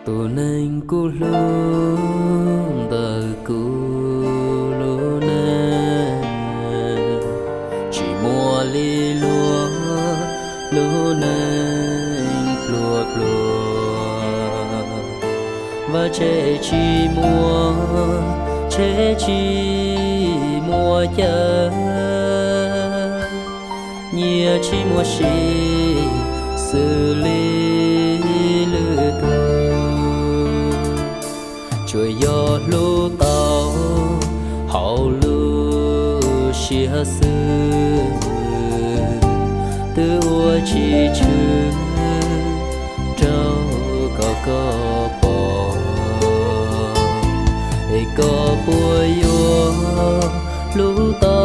Tus neeg kuv hlub ntawm kuv lub neej, tsis muaj li luag lub neej pluag pluag. Vaj tse tsis muaj, tsheb tsis muaj caw, nyiaj tsis muaj siv xws li lwm tus. Tsuas yog hlub tau hauv lub siab xwb, twb ua tsis tshwm rau kom koj pom. Es koj puas yuav hlub tau